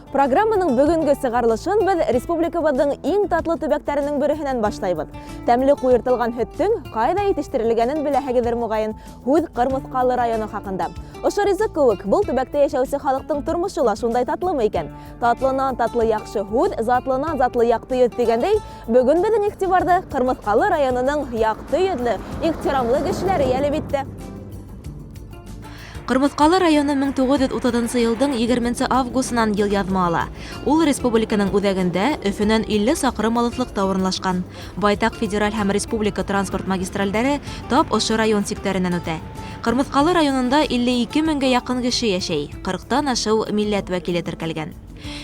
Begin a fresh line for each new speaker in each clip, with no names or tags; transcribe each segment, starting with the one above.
Программаның бөгөнгө сығарылышын беҙ республикабыҙҙың иң татлы төбәктәренең береһенән башлайбыҙ. Тәмле ҡуйыртылған һөттөң ҡайҙа етештерелгәнен беләһегеҙҙер моғайын. Һүҙ Ҡырмыҫҡалы районы хаҡында. Ошо ризыҡ кеүек был төбәктә йәшәүсе халыҡтың тормошо ла шундай татлымы икән? Татлынан татлы яҡшы һүҙ, затлынан затлы яҡты йөҙ тигәндәй, бөгөн беҙҙең иғтибарҙы Ҡырмыҫҡалы районының яҡты йөҙлө, ихтирамлы кешеләре йәлеп итте. Ҡырмыҫҡалы районы 1930 нчы йылдың 20 августынан йылъяҙма ала. Ул республиканың үҙәгендә, Өфөнән 50 саҡрым алыҫлыҡта урынлашҡан. Байтаҡ федераль һәм республика транспорт магистральдәре тап ошо район сиктәренән үтә. Ҡырмыҫҡалы районында 52 меңгә яҡын кеше йәшәй, 40-тан ашыу милләт вәкиле теркәлгән.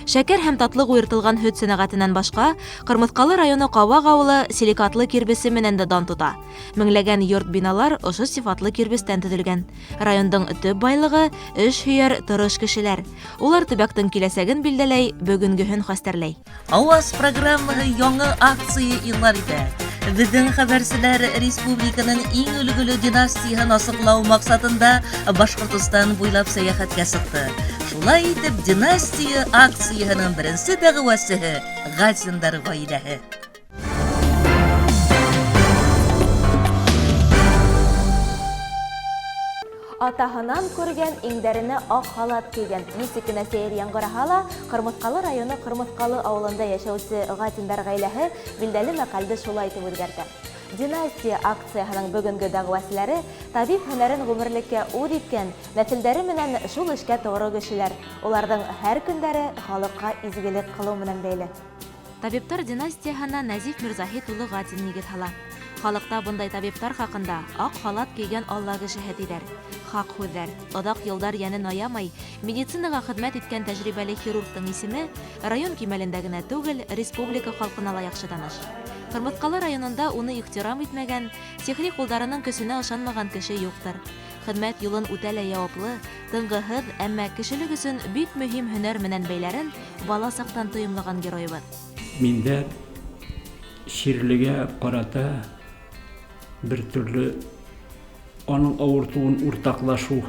Шәкәр һәм татлы ҡуйыртылған һөт сәнәғәтенән башҡа, Ҡырмыҫҡалы районы Ҡабаҡ ауылы силикатлы кирбесе менән дә дан тота. Меңләгән йорт-биналар ошо сифатлы кирбестән төҙөлгән. Райондың төп байлығы, эш һөйәр, тырыш кешеләр. Улар төбәктең киләсәген билдәләй, бөгөнгөһөн хәстәрләй.
Аваз программаһы яңы акция игълан итә. Беҙҙең хәбәрселәр республиканың иң өлгөлө династияһын асыҡлау маҡсатында Башҡортостан буйлап сәйәхәткә сыҡты. Шулай итеп, династия акцияһының беренсе дәғүәсеһе Гатиндар ғаиләһе.
Атаһынан күргән, иңдәренә ак халат кигән. Нисек кенә сәер яңгыраһа ла, Кырмыҫкалы районы Кырмыҫкалы авылында яшәүче Гатиндар гаиләһе билдәле мәкальде шулай итеп үзгәртә. Династия акцияһының бөгөнгө дәгъвәселәре, табиб һөнәрен гомерлеккә үҙ иткән, нәҫелдәре менән шул эшкә тоғро кешеләр. Уларҙың һәр көндәре халыҡҡа изгелек кылыу менән бәйле.
Табиптар династияһына Нәзиф Мирзаһит улы Гатин нигеҙ һала. Халыҡта бындай табиптар хаҡында ак халат кейгән Алла кешеһе тиҙәр. Хаҡ һүҙҙәр. Оҙаҡ йылдар йәнен аямай медицинаға хеҙмәт иткән тәжрибәле хирургтың исеме район кимәлендә генә түгел, республика халҡына ла яҡшы таныш. Ҡырмыҫҡалы районында уны ихтирам итмәгән, сихри ҡулдарының көсөнә ышанмаған кеше юҡтыр. Хеҙмәт юлын үтә лә яуаплы, тынғыһыҙ, әммә кешелек өсөн бик мөһим һөнәр менән бәйләрен бала саҡтан тойомлаған геройыбыҙ.
Миндә чирлегә карата бер төрле аның авыртуын уртаклашу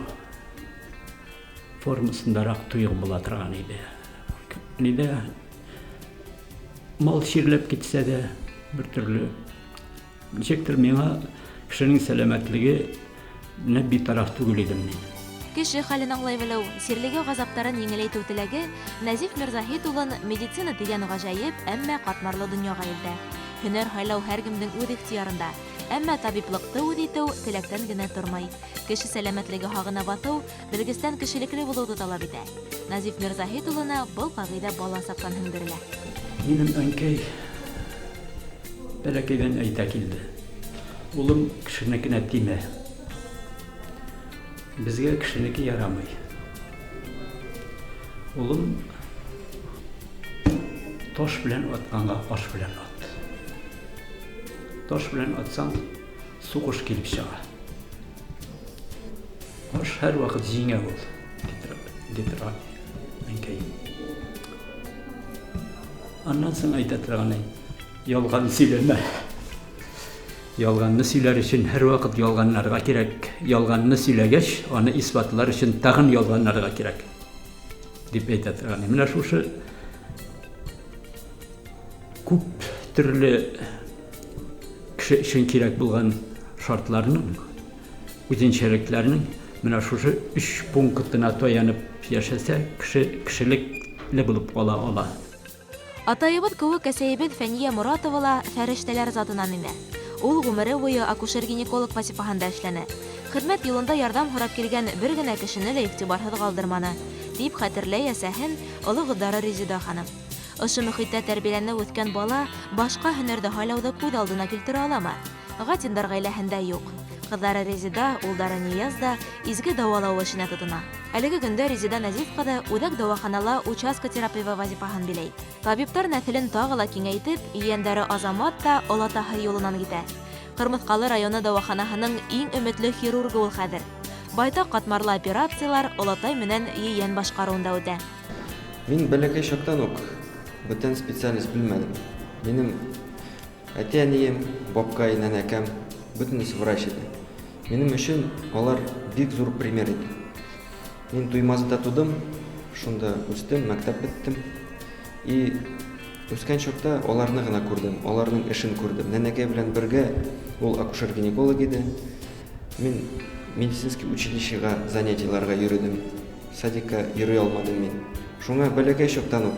формасындарак тойгы була торган иде. Нидә мал чирләп китсә дә бер төрле Ничектер миңа кешенең сәламәтлеге нә битараф түгел идем мин.
Кеше хәлен аңлай белү, сирлегеү газаптарын еңеләйтеү теләге Нәзиф Мирзаһит улын медицина дигән гаҗәеп, әмма катмарлы дөньяга илтә. Һөнәр һайлау һәркемдең үҙ ихтыярында. Әмма табиблыкты үҙ итеү теләктән генә тормай. Кеше сәламәтлеге һагына баҫыу, белгестән кешелекле булыуҙы талап итә. Нәзиф Мирзаһит улына был ҡағиҙә бала саҡтан һеңдерелә.
Минем әнкәй Бәләкәйҙән әйтә килде. Улым, кешенекенә тимә. Безгә кешенеке ярамый. Улым, таш белән атканга аш белән ат. Таш белән атсаң, сугыш килеп чыга. Аш һәрвакыт җиңә ул, ди торган әнкәем. Аннан соң әйтә торган, ялган сөйләмә. Ялганны сөйләр өчен һәрвакыт ялганларга кирәк. Ялганны сөйләгәч, аны исбатлар өчен тагын ялганларга кирәк. Дип әйтә торган. Менә шушы күп төрле кеше өчен кирәк булган шартларның, үзенчәлекләрнең менә шушы өч пунктына таянып яшәсә, кеше кешелекле булып кала ала.
Атаебыҙ кеүек әсәйебеҙ Фәниә Моратова ла фәрештәләр затынан ине. Ул ғүмере буйы акушер-гинеколог вазифаһында эшләне. Хеҙмәт юлында ярҙам һорап килгән бер генә кешене лә иғтибарһыҙ ҡалдырманы, тип хәтерләй әсәһен оло ҡыҙҙары Резеда ханым. Ошо мөхиттә тәрбиәләнеп үҫкән бала башҡа һөнәрҙе һайлауҙы күҙ алдына килтерә аламы? Гатиндар ғаиләһендә юҡ. Ҡыҙҙары Резеда, улдары Нияз да изге дауалау эшенә тотона. Әлеге көндә Резеда Нәзиф ҡыҙы үҙәк дауаханала участка терапевы вазифаһын биләй. Табиптар нәҫелен тағы ла киңәйтеп, ейәндәре Азамат та олатаһы юлынан китә. Ҡырмыҫҡалы районы дауаханаһының иң өмөтлө хирургы ул хәҙер. Байтаҡ ҡатмарлы операциялар олатай менән ейән башҡарыуында үтә.
Мин бәләкәй чактан ук бүтән специальность белмәдем. Минем Әти-әнием, бабкай, нәнәкәм, бөтенесе врач иде. Минем өчен алар бик зур пример иде. Мин Туймазыда тудым. Шунда үстем, мәктәп беттем. И үскән чакта аларны гына күрдем, аларның эшен күрдем. Нәнәкәй белән бергә ул акушер-гинеколог иде. Мин медицинский училищега занятиеларга йөрдем. Садикка йөри алмадым мин. Шуңа бәләкәй чактан ук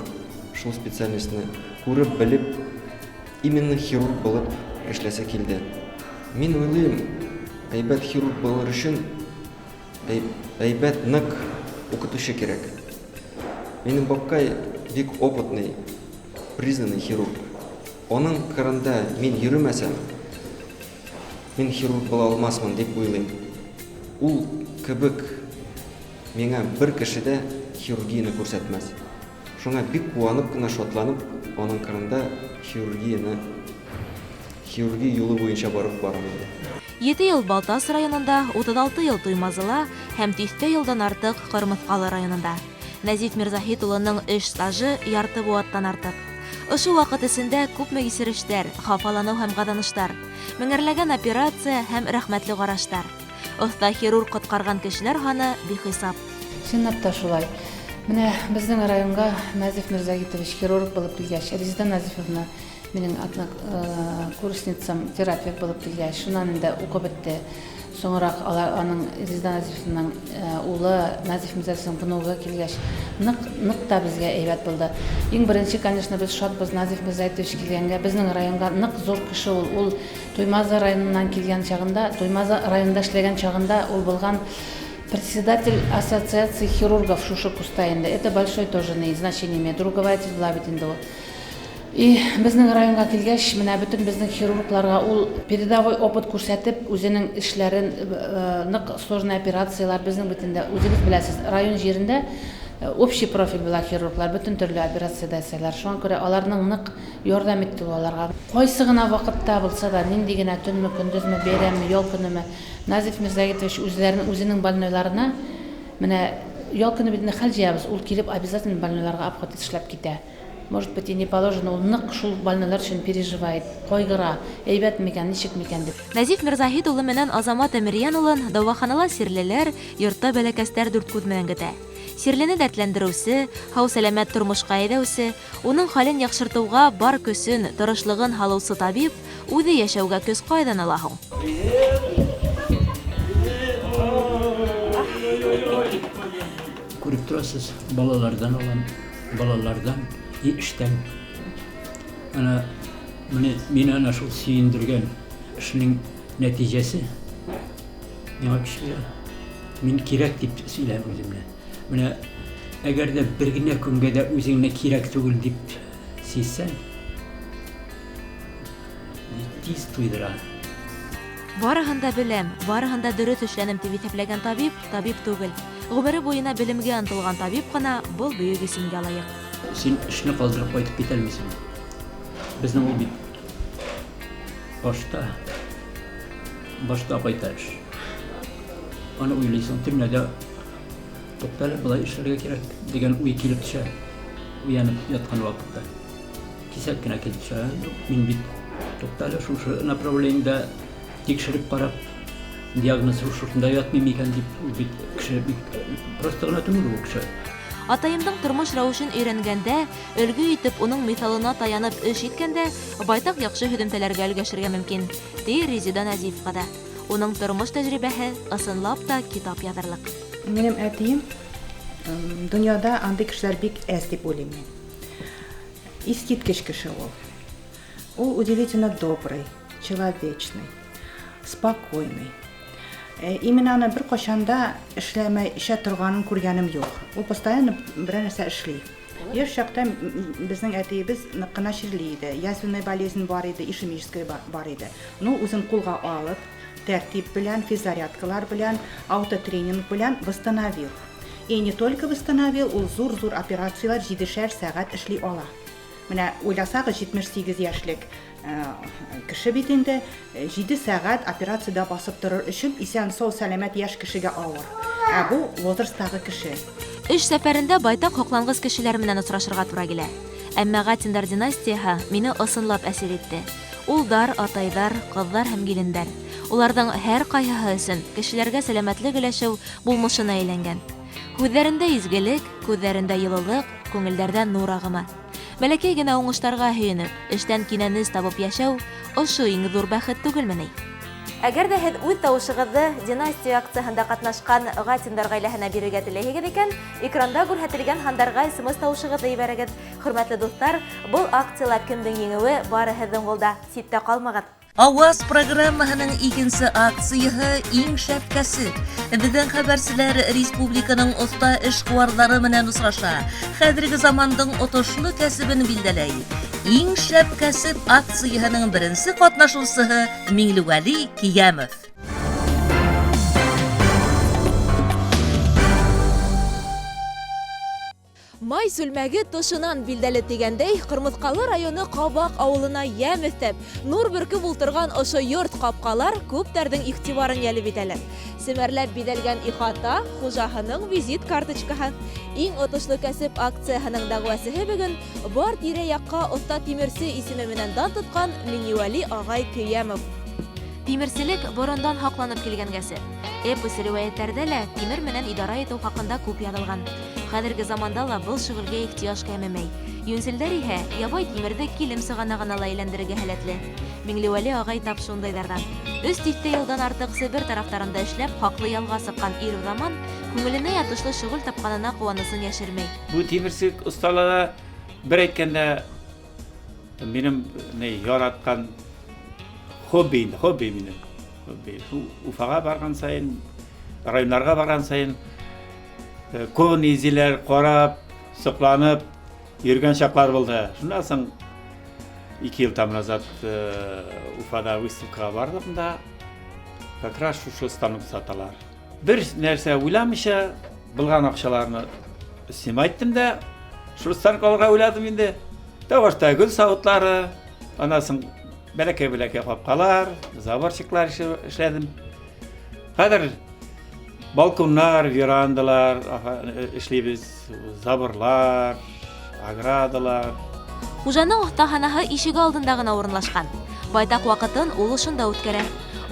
шул специальностьны күреп, белеп, именно хирург булып эшләсе килде. Мин уйлыйм, әйбәт хирург булыр өчен әйбәт нык укытучы кирәк. Минем бабкай бик опытный, признанный хирург. Аның кырында мин йөрмәсәм, мин хирург була алмасмын дип уйлыйм. Ул кебек миңа бер кеше дә хирургияне күрсәтмәс. Шуңа бик куанып кына, шатланып, аның кырында хирургияне хирургия юлы буенча барып барам инде.
7 ел Балтас районында, 36 ел Туймазыла һәм тиҫтә йылдан артыҡ Ҡырмыҫҡалы районында. Нәзиф Мирзаһит улының эш стажы ярты быуаттан артыҡ. Ошо ваҡыт эсендә күпме кисерештәр, хафаланыу һәм ҡаҙаныштар, меңәрләгән операция һәм рәхмәтле ҡараштар. Оҫта хирург ҡотҡарған кешеләр һаны бихисап.
Чынлап та шулай. Менә безнең районга Назиф Мирзагитович хирург булып килгәч, Резеда Назифовна минең однокурсницам терапевт булып килгәч, шуннан инде уҡып бөттө. Соңыраҡ алар аның Резеда Назифовнаның улы Назиф Мирзагитовның внугы килгәч, нык нык та безгә әйбәт булды. Иң беренче, конечно, без шатбыз Назиф Мирзагитович килгәнгә. Безнең районга нык зур кеше ул. Ул Туймазы районыннан килгән чагында, Туймазы районында эшләгән чагында ул булган председатель ассоциации хирургов шушы куста инде. Это большой тоже не значение имеет. Руководитель була бит инде ул. И безнең районга килгәч, менә бөтен безнең хирургларга ул передовой опыт күрсәтеп, үзенең эшләрен нык сложный операцияләр безнең бит инде үзегез беләсез, район җирендә общий профиль була хирурглар, бөтен төрле операция дә ясыйлар. Шуңа күрә аларның нык ярдәм итте ул аларга. Кайсы гына вакытта булса да, нинди генә төнме, көндезме, бәйрәмме, ял көнеме, Назиф Мирзагитович үзләрен үзенең больнойларына менә ял көне бит инде хәл җыябыз, ул килеп обязательно больнойларга обход эшләп китә. Может быть, и не положено, ул нык шул больнойлар өчен переживает, кайгыра, әйбәт микән, ничек микән дип.
Нәзиф Мирзаһит улы менән Азамат Әмирйән улын дауаханала сирлеләр, йортта бәләкәстәр дүрт күҙ менән көтә. Сирлене дәртләндереүсе, һау сәләмәт тормошҡа әйҙәүсе, уның хәлен яҡшыртыуға бар көсөн, тырышлығын һалыусы табип үҙе йәшәүгә көс ҡайҙан ала һуң?
Күреп торасыз, балалардан алам, балалардан и эштән. Ана менә мине ана шул сөендергән эшнең нәтиҗәсе миңа көч бирә. Мин кирәк дип сөйләм үземне. Менә әгәр дә бер генә көнгә дә үзеңне кирәк түгел дип сизсәң, тиз туйдыра.
Барыһын да беләм, барыһын да дөрөҫ эшләнем дип иҫәпләгән табип, табип түгел. Ғүмере буйына белемгә ынтылған табип ҡына был бөйөк исемгә лайыҡ.
Син эшне калдырып кайтып китә алмыйсың. Безнең ул бит башта кайта эш. Аны уйлыйсың, төнлә дә туктале, болай эшләргә кирәк дигән уй килеп төшә. Уянып яткан вакытта. Кисәк кенә килеп төшә. Мин бит туктале, шушы направлениедә тикшереп карап, диагноз шушында ятмый микән дип, ул бит кеше бик просто гына түгел ул кеше.
Атайымдың тормош рәүешен өйрәнгәндә, өлгө итеп уның миҫалына таянып эш иткәндә, байтаҡ яҡшы һөҙөмтәләргә өлгәшергә мөмкин, ти Резеда Нәзифҡа да. Уның тормош тәжрибәһе ысынлап та китап яҙырлыҡ.
Минем әтием дөньяда андый кешеләр бик әз дип уйлыйм мин. Искиткеч кеше ул. Ул удивительно добрый, человечный, спокойный. Именно аны бер кайчан да эшләмәй эчә торганын күргәнем юк. Ул постоянно берәр нәрсә эшли. Яшь чакта безнең әтиебез нык кына чирли иде. Язвенная болезнь бар иде, ишемическая бар иде. Ну, үзен кулга алып, тәртип белән, физзарядкалар белән, аутотренинг белән восстановил. И не только восстановил, ул зур-зур операцияләр җидешәр сәгать эшли ала. Менә уйласагыз, 78 яшьлек кеше бит инде 7 сәгать операциядә басып торыр өчен исән сау сәламәт яшь кешегә авыр. Ә бу возрасттагы кеше.
Эш сәфәрендә байтаҡ һоҡланғыс кешеләр менән осрашырға тура килә. Әммә Гатиндар династияһы мине ысынлап әсир итте. Улдар, атайҙар, ҡыҙҙар һәм килендәр. Уларҙың һәр ҡайһыһы өсөн кешеләргә сәләмәтлек өләшеү булмышына әйләнгән. Һүҙҙәрендә изгелек, күҙҙәрендә йылылыҡ, күңелдәрҙә нур ағымы. Бәләкәй генә уңыштарға һөйөнөп, эштән кинәнес табып йәшәү ошо иң ҙур бәхет түгелме ни? Әгәр дә һеҙ үҙ тауышығыҙҙы династия акцияһында ҡатнашҡан Гатиндар ғаиләһенә бирергә теләйһегеҙ икән, экранда күрһәтелгән һандарға СМС тауышығыҙҙы ебәрегеҙ. Хөрмәтле дуҫтар, был акцияла кемдең еңеүе бары һеҙҙең ҡулда, ситтә ҡалмағыҙ.
Ауаз программаһының икенсе акцияһы иң шәп кәсеп. Беҙҙең хәбәрселәр республиканың оҫта эшҡыуарҙары менән осраша. Хәҙерге замандың отошло кәсебен билдәләй. Иң шәп кәсеп акцияһының беренсе ҡатнашыусыһы Миңлеғәли Киямов.
Май сүлмәге тышынан билдәле тигәндәй, Ҡырмыҫҡалы районы Ҡабаҡ ауылына йәм өҫтәп, нур бөркөп ултырған ошо йорт ҡапҡалар күптәрҙең иғтибарын йәлеп итәләр. Семәрләп биҙәлгән ихата хужаһының визит карточкаһы. Иң отошло кәсеп акцияһының дәғүәсеһе бөгөн бар тирә-яҡҡа оҫта тимерсе исеме менән дан тотҡан Минйүәли ағай Көйәмов. Тимерселек борондан һаҡланып килгән кәсеп. Эпос риүәйәттәрҙә лә тимер менән идара итеү хаҡында күп яҙылған. Хәҙерге заманда ла был шөғөлгә ихтыяж кәмемәй. Йүнселдәр иһә ябай тимерҙе килем сығанағына ла әйләндерергә һәләтле. Миңлеүәли ағай тап шундайҙарҙан. Өс тиҫтә йылдан артыҡ Себер тарафтарында эшләп, хаҡлы ялға сыҡҡан ир уҙаман күңеленә ятышлы шөғөл тапҡанына ҡыуанысын йәшермәй.
Бу тимерселек оҫталығы бер әйткәндә минең ни яратҡан хобби инде, хобби минең. Хобби. Шул Уфаға барған сайын, районнарға барған сайын кованый изделиеләр ҡарап, соҡланып йөрөгән чаҡлар булды. Шуннан соң 2 ел там назад Уфада выставкаға барҙым да, как раз шушы станок саталар. Бер нәрсә уйламыйса, булған аҡсаларны снимать иттем дә, шул станок алырға уйладым инде. Тәү башта гөл сауытлары, аннан соң бәләкәй-бәләкәй ҡапҡалар, заборчиклар эшләдем. Хәҙер балконнар, верандалар эшләйбеҙ, заборлар, оградалар.
Хужаның оҫтаханаһы ишеге алдында ғына урынлашҡан. Байтаҡ ваҡытын ул ошонда үткәрә.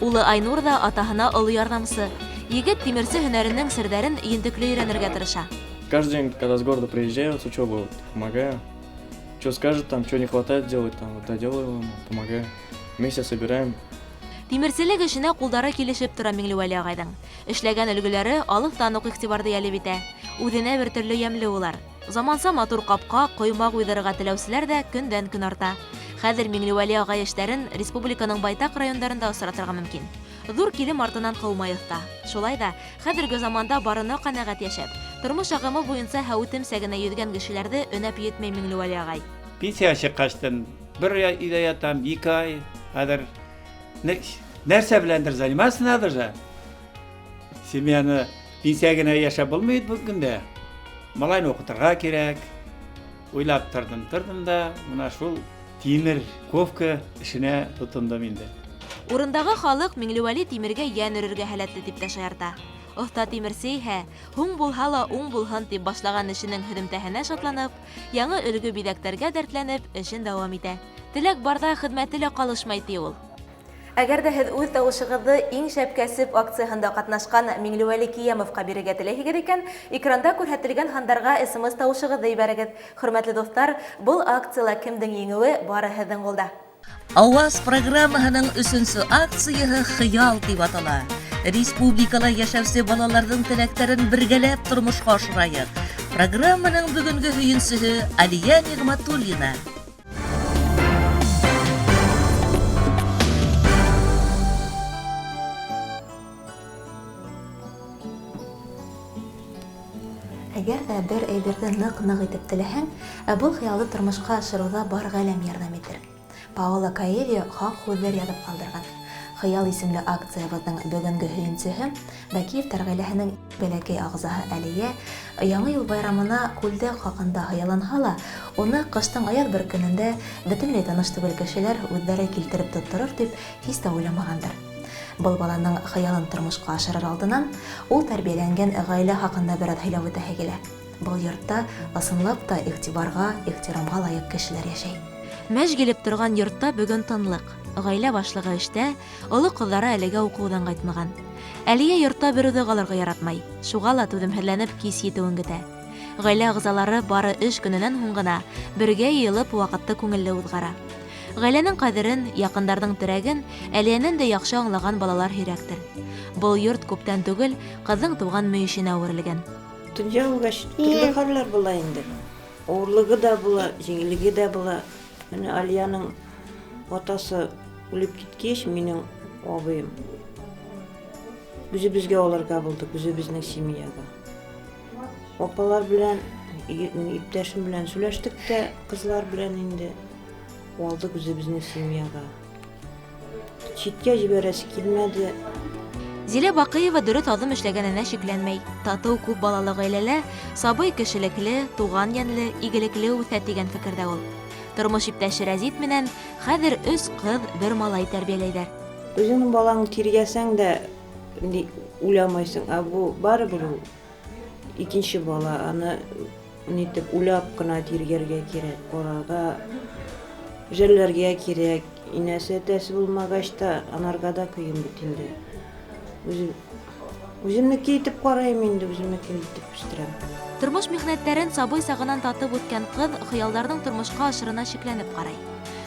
Улы Айнур ҙа атаһына оло ярҙамсы. Егет тимерсе һөнәренең серҙәрен ентекле өйрәнергә тырыша.
Каждый день, когда с города приезжаю, с учебы, вот, помогаю. Что скажет, там, что не хватает делать, там, вот, доделаю ему, помогаю. Вместе собираем.
Тимерселек эшенә ҡулдары килешеп тора Миңлеүәли ағайҙың. Эшләгән өлгөләре алыҫтан уҡ иғтибарҙы йәлеп итә. Үҙенә бер төрлө йәмле улар. Заманса матур ҡапҡа, ҡоймаҡ уйҙырырға теләүселәр ҙә көндән көн арта. Хәҙер Миңлеүәли ағай эштәрен республиканың байтаҡ райондарында осратырға мөмкин. Ҙур килем артынан ҡыумай оҫта. Шулай ҙа хәҙерге заманда барына ҡәнәғәт йәшәп, тормош ағымы буйынса һәүетемсә генә йөҙгән кешеләрҙе өнәп етмәй Миңлеүәли ағай.
Пенсияға сыҡҡастан бер ай өйҙә ятам, 2 ай. Хәҙер нәрсә беләндер заниматься надо же. Семьяны пенсия генә йәшәп булмай бит был көндә. Малайны уҡытырға кәрәк. Уйлап торҙом, торҙом да, мына шул тимер ковка эшенә тотондом инде.
Урындағы халыҡ Миңлеүәли тимергә йән өрөргә һәләтле тип тә шаярта. Оҫта тимерсе иһә, һуң булһа ла уң булһын тип башлаған эшенең һөҙөмтәһенә шатланып, яңы өлгө биҙәктәргә дәртләнеп, эшен дауам итә. Теләк барҙа хеҙмәте лә ҡалышмай, ти ул. Әгәр ҙә һеҙ үҙ тауышығыҙҙы иң шәп кәсеп акцияһында ҡатнашҡан Миңлеүәли Киямовҡа бирергә теләйһегеҙ икән, экранда күрһәтелгән һандарға СМС тауышығыҙҙы ебәрегеҙ. Хөрмәтле дуҫтар, был акцияла кемдең еңеүе бары һеҙҙең ҡулда.
Ауаз программаһының өсөнсө акцияһы Хыял тип атала. Республикала йәшәүсе балаларҙың теләктәрен бергәләп тормошҡа ашырайыҡ. Программаның бөгөнгө һөйөнсөһө Алия Ниғмәтуллина.
Әгәр ҙә бер әйберҙе ныҡ-ныҡ итеп теләһәң, ә был хыялды тормошҡа ашырыуҙа бар ғаләм ярҙам итер. Паоло Коэльо хаҡ һүҙҙәр яҙып ҡалдырған. Хыял исемле акциябыҙҙың бөгөнгө һөйөнсөһө Бәкиевтәр ғаиләһенең бәләкәй ағзаһы Әлиә Яңы йыл байрамына күлдәк хаҡында хыялланһа ла, уны ҡыштың аяҙ бер көнөндә бөтөнләй таныш түгел кешеләр үҙҙәре килтереп тотторор тип һис тә уйламағандыр. Был баланың хыялын тормошҡа ашырыр алдынан ул тәрбиәләнгән ғаилә хаҡында бер аҙ һөйләп үтәһе килә. Был йортта ысынлап та иғтибарға, ихтирамға лайыҡ кешеләр йәшәй. Мәж килеп торған йортта бөгөн тынлыҡ. Гаилә башлыгы эштә, олы кызлары әлегә укудан кайтмаган. Әлия йортта берүзе калырга яратмай. Шуга ла түземһезләнеп кич җитүен көтә. Гаилә әгъзалары бары эш көненнән һуң гына бергә йыелып вакытты күңелле узгара. Гаиләнең кадерен, якындарның терәген Әлиянән дә яхшы аңлаган балалар һирәктер. Был йорт күптән түгел кызның туган мөешенә әверелгән.
Дөнья булгач, төрле хәлләр була инде. Авырлыгы да була, җиңеллеге дә була. Менә Алиянең атасы үлеп киткәч, минем абыем үзебезгә алырга булдык, үзебезнең семьяга. Апалар белән, иптәшем белән сөйләштек тә, кызлар белән инде алдык үзебезнең семьяга. Читкә җибәрәсе килмәде.
Зилә Бакыева дөрес адым эшләгәненә шикләнмәй. Тату күп балалы гаиләлә сабый кешелекле, туган янле, игелекле үсә дигән фикердә ул. Тормыш иптәше Рәзит менән хәзер өч кыз, бер малай тәрбияләйләр.
Үзеңнең балаңны тиргәсәң дә, уйламайсың, ә бу барыбер ул икенче бала, аны нитеп уйлап кына тиргәргә кирәк, карарга, жәлләргә кирәк. Инәсе әтәсе булмагач та, анарга да кыен бит инде. Үзем үземнеке итеп карыйм инде, үземнеке итеп үстерәм.
Тормыш михнәтләрен сабый сагынан татып үткән кыз хыялларның тормышка ашырына шикләнеп карый.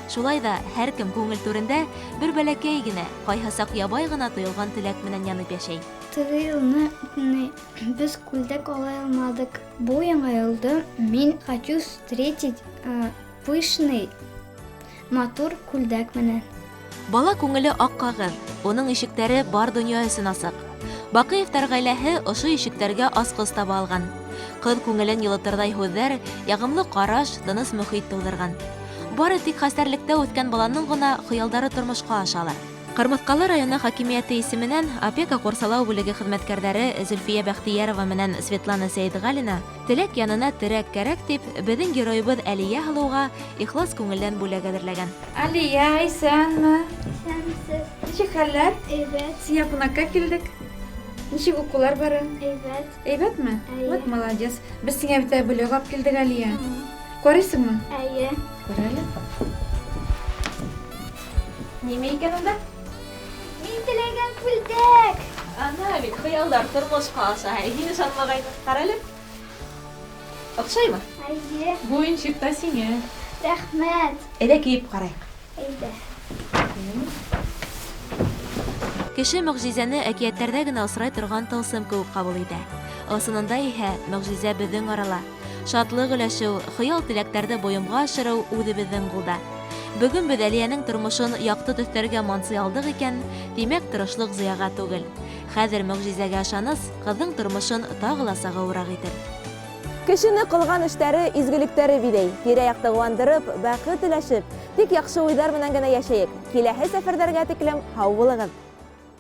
Шулай да һәркем күңел түрендә бер бәләкәй генә, кайһысак ябай гына тоелган теләк менән янып яшәй.
Теге елны без күлдәк ала алмадык. Бу яңа елда мин хочу встретить пышный матур күлдәк менән.
Бала күңеле ак кагыз, уның ишекләре бар дөнья өчен асык. Бакыевтар гаиләһе ошо ишекләргә аскыс таба алган. Кыз күңелен йылытырдай һүҙҙәр, яғымлы караш, тыныс мөхит тыуҙырған. Бары тик хәстәрлектә үҫкән баланың ғына хыялдары тормошҡа ашалыр. Ҡырмыҫҡалы районы хакимиәте исеменән опека ҡурсалау бүлеге хеҙмәткәрҙәре Зөлфиә Бәхтиәрова менән Светлана Сәйетғәлина теләк янына терәк кәрәк тип, беҙҙең геройыбыҙ Әлиә һылыуға ихлас күңелдән бүләк әҙерләгән.
Алия, исәнме?
Исәнмесез.
Ничек хәлләр?
Әйбәт.
Сиңа кунакка килдек. Ничек укулар бара?
Әйбәт.
Әйбәтме?
Әйе.
Вот молодец. Без сиңа бит бүләк алып килдек, Алия. Карыйсыңмы?
Әйе.
Күр әле.
Нимә икән унда?
Мин теләгән күлдәк.
Ана бит хыялдар тормошҡа аша. Һин ышанмағайның. Ҡара әле. Оҡшаймы?
Әйе.
Бу уенчык та сиңа.
Рәхмәт.
Әйҙә кейеп ҡарайыҡ.
Әйдә.
Кеше мөғжизәне әкиәттәрҙә генә осрай торған тылсым кеүек ҡабул итә. Ысынында иһә мөғжизә беҙҙең арала. Шатлыҡ өләшеү, хыял теләктәрҙе бойомға ашырыу үҙебеҙҙең ҡулда. Бөгөн беҙ Әлиәнең тормошон яҡты төҫтәргә мансый алдыҡ икән, тимәк, тырышлыҡ зыяға түгел. Хәҙер мөғжизәгә ышаныс ҡыҙҙың тормошон тағы ла сағыуыраҡ итер. Кешене ҡылған эштәре, изгелектәре биҙәй. Тирә-яҡты ҡыуандырып, бәхет өләшеп, тик яҡшы уйҙар менән генә йәшәйек. Киләһе сәфәрҙәргә тиклем һау булығыҙ.